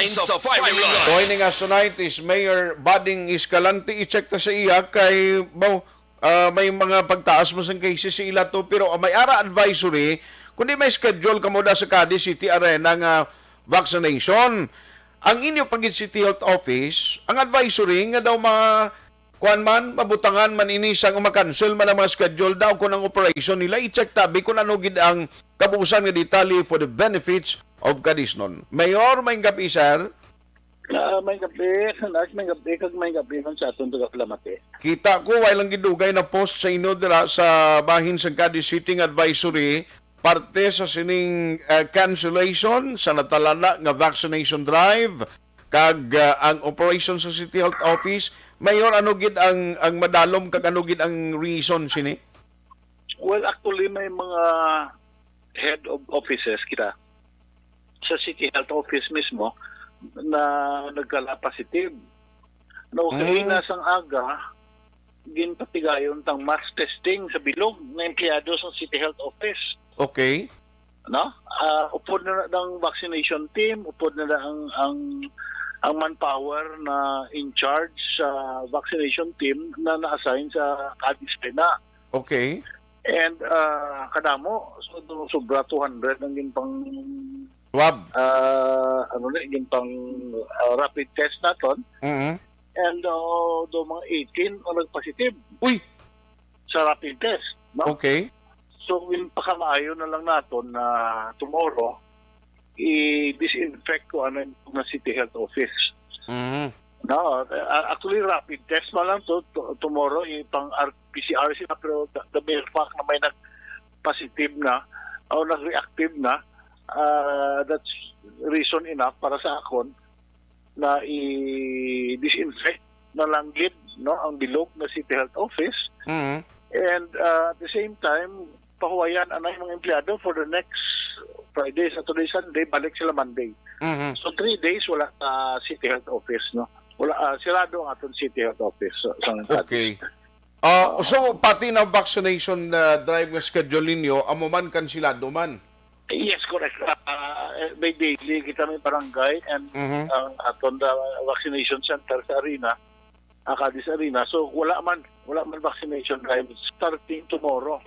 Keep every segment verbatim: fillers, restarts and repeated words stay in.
Sa firing line. Joining us tonight is Mayor Bading Escalante. I-check ta sa iya kay, baw, ah, may mga pagtaas man sang cases sa ila to, pero, ah, may ara advisory, kundi may schedule kamo da sa Cadiz City Arena nga vaccination. Ang inyo pa gid City Health Office, ang advisory nga daw ma-, kuwan man, mabutangan man ini sang ma-cancel man ang mga schedule daw kung ang operation nila, i-check tabi kung ano gid ang kabuusan nga detalye for the benefits of Cadiznon. Mayor, may gabi, sir. Ah, may gabi, Nas, may gabi, kag may gabi man sa aton taga-Palamati. Kita ko, way lang gidugay na post sa inyo dira sa bahin sang Cadiz City nga advisory, parte sa sining, eh, cancellation sa natalana nga vaccination drive, kag, ah, ang operation sa City Health Office. Mayor, ano gid ang, ang madalom kag ano gid ang reason sini? Well, actually, may mga head of offices kita sa City Health Office mismo na nagkala positive. No, Mm. kaina sang aga, ginpatigayon tang mass testing sa bilog na empleyado sa City Health Office. Okay. No? Ah, upod na ang vaccination team, upod na ang, ang, ang manpower na in charge sa vaccination team na na-assign sa Cadiz na. Okay. And, ah, kadamo, so, sobra two hundred ang ginpang, Swab. ah, ano na, ginpang, ah, rapid test naton. Mhm. And, ah, do mga eighteen ang nagpositive Uy! sa rapid test, no? Okay. So, ginpakamaayo na lang naton na tomorrow, i-disinfect ko ano yung mga City Health Office. Mhm. No, uh, actually, rapid test man lang to, to- tomorrow, ipang R- P C R sila, pero the, the mere fact na may nag-positive na o nag-reactive na, uh, that's reason enough para sa akon na i-disinfect na lang gid, no, ang bilog na City Health Office. Mhm. And, uh, at the same time, pahuwayan ang mga empleyado for the next Friday, Saturday, Sunday, balik sila Monday. Mhm. So, three days wala sa City Health Office, no? Wala, ah, sirado ang aton City Health Office sa, sa Okay. Ah, so, pati na vaccination, ah, drive nga schedule ninyo, amo man, kansilado man? Yes, correct. Ah, eh, may daily kita may barangay and Mhm. ang aton the vaccination center sa arena, ah, Cadiz Arena. So, wala man, wala man vaccination drive starting tomorrow.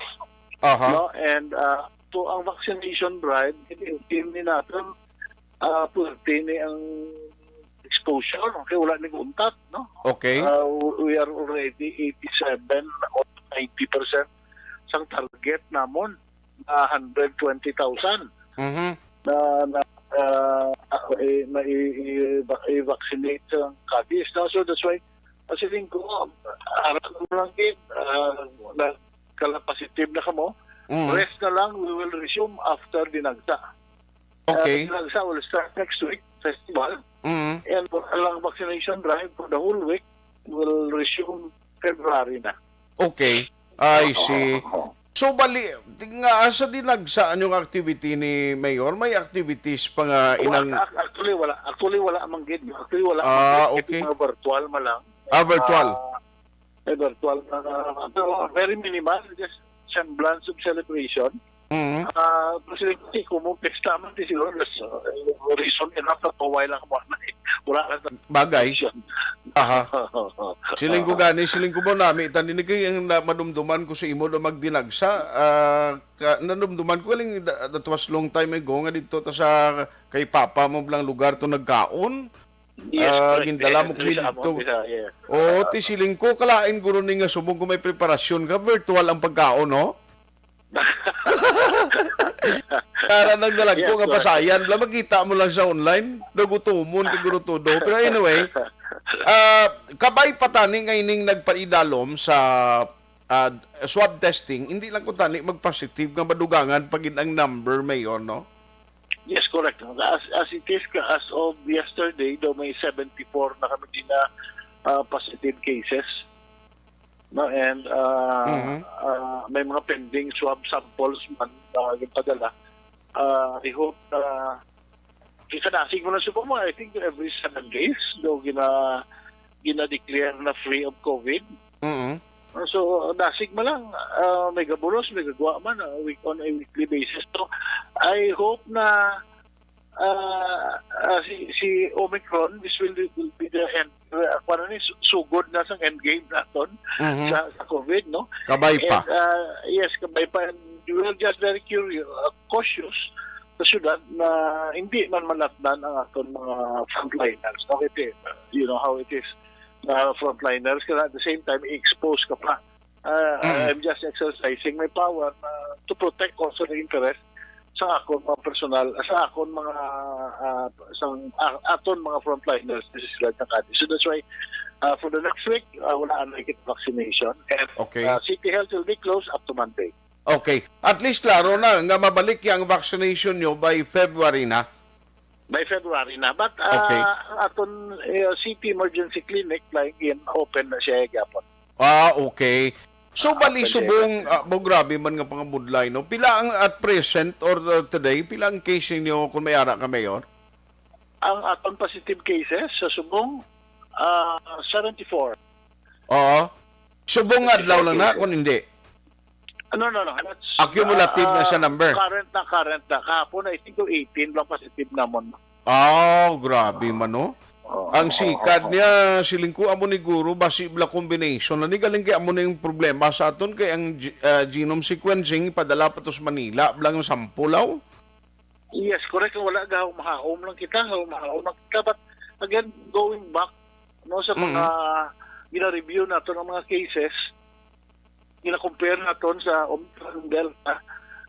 Aha. No? And, ah, to ang vaccination drive, it is team ni natin, ah, pwerte ni ang exposure, okay, wala ni untat, no? Okay. Ah, we are already eighty-seven or ninety percent sang target namon na hundred twenty thousand Mhm. na, na, ah, ah, eh, na i-, i-, i-vaccinate sa Cadiz, no? So that's why, ah, siling ko, arat mo lang gid, ah, nagkala positive na kamo. Mhm. Rest na lang, we will resume after Dinagsa. Okay. Uh, Dinagsa will start next week, festival. Mhm. And for lang vaccination drive for the whole week will resume February na. Okay. I Oo, see. Oo. So, bali, nga sa Dinagsa, anong activity ni Mayor? May activities pa nga Wa-, inang ac-, actually, wala. Actually, wala man gid. Actually, wala Ah, man gid. Okay. Mga virtual man lang. Ah, virtual. Ah, may virtual na, pero very minimal, just semblance of celebration. Mhm. Ah, pero sila kasi, kung mo pesta man, di siguro, that's, uh, reason enough na paway lang mo na eh. Wala lang sa Bagay. celebration. Aha. Siling ko Oo. gani, siling ko mo nami, tani ni kay ang na-, madumduman ko sa imo do magdinagsa, ah, ka-, nadumduman ko galing da-, that was long time ago nga dito ta sa kay Papa mo blang lugar to nagkaon. Yes, Ah, correct. gindala mo Yes, kami sa amo, dito. Sa, yeah. Oo, Ah. ti siling ko, kalain guro ni nga subong kung may preparasyon ka, virtual ang pagkaon, no? Para nang nalagko Yes, nga correct. pasayan, bla, makita mo lang sa online, nagutumon ka guro todo. Pero anyway, ah, kabay pa tani nga ining nagpaidalom sa, ah, swab testing, hindi lang ko tani magpositive nga madugangan pa gid ang number, Mayor, no? Yes, correct. As, as it is, as of yesterday, daw may seventy-four na kami din na, ah, positive cases. No? And, ah, Mhm. ah, may mga pending swab samples man na gipadala. Ah, I hope na, kaya nasig mo na sa mo, I think every seven days, daw gina-, gina-declare na free of COVID. Mhm. So, nasig mo lang, ah, may gabulos, may gagwa man, ah, week, on a weekly basis. So, I hope na, ah, ah, si, si Omicron, this will, will be the end. Uh, ano ni, su- sugod na sa end game naton Mhm. sa, sa COVID, no? Kabay pa. And, uh, yes, kabay pa. And we were just very curious, uh, cautious sa syudad na hindi man malatnan ang aton mga frontliners. No? Kasi, uh, you know how it is. Uh, frontliners, kaya at the same time, i-expose ka pa. Uh, Mm. I'm just exercising my power uh, to protect also the interest sa akon mga personal, sa akon mga, uh, sa uh, aton mga frontliners this is like Makati. So that's why uh, for the next week, uh, wala na kita vaccination. And Okay. uh, City Health will be closed up to Monday. Okay. At least klaro na nga mabalik ang vaccination nyo by February na. By February na. But uh, Okay. ang aton uh, City Emergency Clinic, like in, open na siya gyapon. Ah, okay. So, Ah, bali, okay, subong, okay. ah, bo, grabe man nga pangabudlay, no? Pila ang at present or uh, today, pila ang case ninyo kung may ara ka, Mayor? Ang aton positive cases sa subong, ah, seventy-four. Oo. Subong nga adlaw lang na, kung hindi. No, no, no. That's, Accumulative na ah, siya number. Current na, current na. Kahapon, I think, eighteen lang positive namon. Oh, grabe man, no? Oo, Ang oo, sikad oo. niya, siling ko, amo ni guro, basi bla combination. Ani galing kay amo na yung problema sa aton, kay ang ge- ah, genome sequencing, ipadala pa to sa Manila, blang sample, aw? Yes, correct. Wala, gahaom-haom lang kita, gahaom-haom lang kita. But again, going back, no, sa mga Mm. gina-review nato ng mga cases, gina-compare naton sa Omicron, Delta,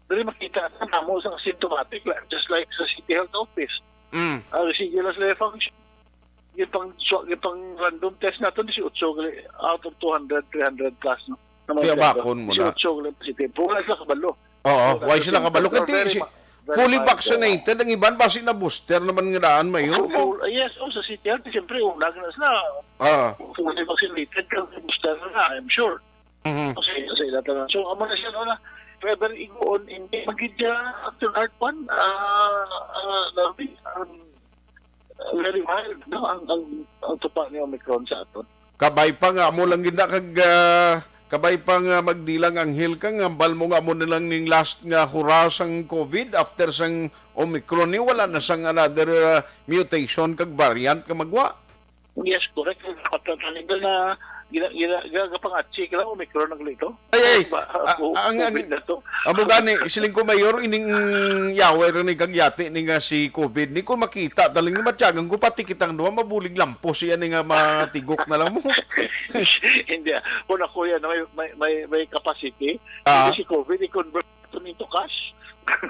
dali makita na namo sa asymptomatic, like, just like sa City Health Office. Mm. Ah, sige lang sila function. Yung pang, so, yung pang random test naton, eighteen gali, out of two hundred, three hundred plus, no? Na mga Kaya test, bakon mo na. eighteen gali positive. Wala sila kabalo. Oo, Wala why sila sila kabalo? Kay very si ma-, very fully mild, vaccinated, ang iban basi na booster naman nga daan, Mayor. Full, full, yes, oh, sa City Health, siyempre, una na sila. Ah. Fully vaccinated, kag booster na, I'm sure. Mhm. Kasi, kasi lahat na. So, amo na siya, no, na, if ever igoon, hindi magid siya after heart one, ah, ah, Larry, um, very mild, no, ang, ang, ang tupa ni Omicron sa aton. Kabay pa nga, amo lang gid na kag, ah, kabay pa nga magdilang anghel ka, nga hambal mo nga amo na lang ning last nga hura sang COVID after sang Omicron ni, wala na sang another, ah, mutation kag variant nga magwa. Yes, correct. Dapat na talaga na gina-, gina-, gagapangatsi ka lang, Omicron ang lito. Ay, ay, Ba, ah, ah, ko-, ang, ang, COVID na to. Amo gani, siling ko, Mayor, ining yaway rin ni kag yati ni nga si COVID. Ni ko makita, taling ni matyagan ko, pati kitang duha, mabulig lampo siya ni nga matigok na lang mo. Hindi, ah. Kung ako yan, may, may, may, may capacity, Ah. hindi si COVID, i-convert to into cash.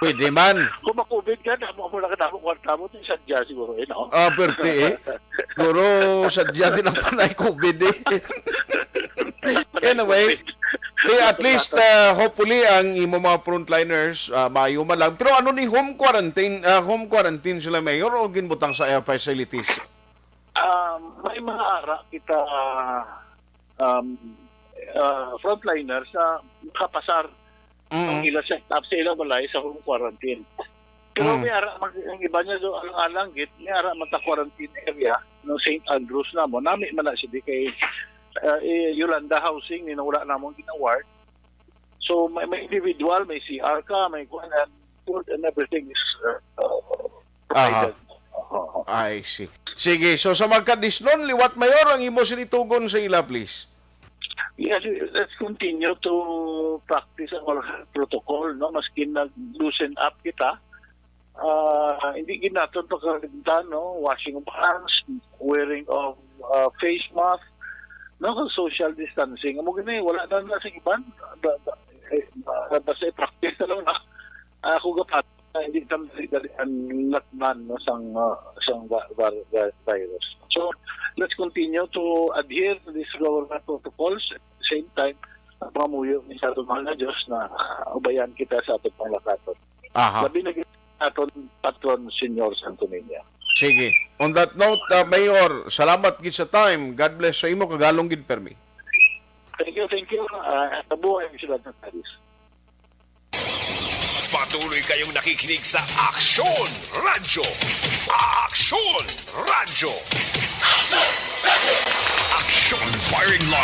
Pwede man. Kung ma-COVID ka, damo mo na kadamo, kwarta mo, ito yung sadya siguro, eh, no? Ah, perte, eh. Siguro, sadya din ang panay COVID, eh. Anyway, eh, at least, uh, hopefully, ang imo mga frontliners, uh, maayo man lang. Pero ano ni home quarantine, uh, home quarantine sila, Mayor, o ginbutang sa, uh, facilities? Um, may mga ara kita, um, uh, frontliners na kapasar ang Mm. ila set up sa ilang balay sa home quarantine. Pero Mm. may ara, mag, ang iba niya do, alang-alang git, may ara man ta quarantine area ng Saint Andrews namo. Nami man na siya di kay, uh, eh, Yolanda Housing, ni wala namon gina-ward. So, may, may individual, may C R ka, may kuan, and food and everything is, uh, uh, Aha. provided. Oo. I see. Sige, so sa magkadisnon, liwat, Mayor, ang imo sinitugon sa ila, please. Yes, let's continue to practice our health protocol, no? Maskin nag-loosen up kita, ah, hindi gid naton pagkalimtan, no? Washing of hands, wearing of, ah, face mask, no? Social distancing. Amo gani, wala na na sa iban. Da, da, eh, ah, basta i-practice na lang na. Ah, ako gapat, ah, hindi ta madali-dalian latnan, no, sang, ah, sang va-, var-, va-, virus. So, let's continue to adhere to these government protocols. At the same time, ang pangamuyo ni sa aton mahal na Diyos na, ah, ubayan kita sa aton panglakaton. Aha. Labi na gid aton patron, Señor Santo Niño. Sige. On that note, uh, Mayor, salamat gid sa time. God bless sa imo, kagalong gid permi. Thank you, thank you. Uh, kabuhay ang siyudad ng Paris. Patuloy kayong nakikinig sa Aksyon Radyo. Aksyon Radyo. Aksyon Firing Line.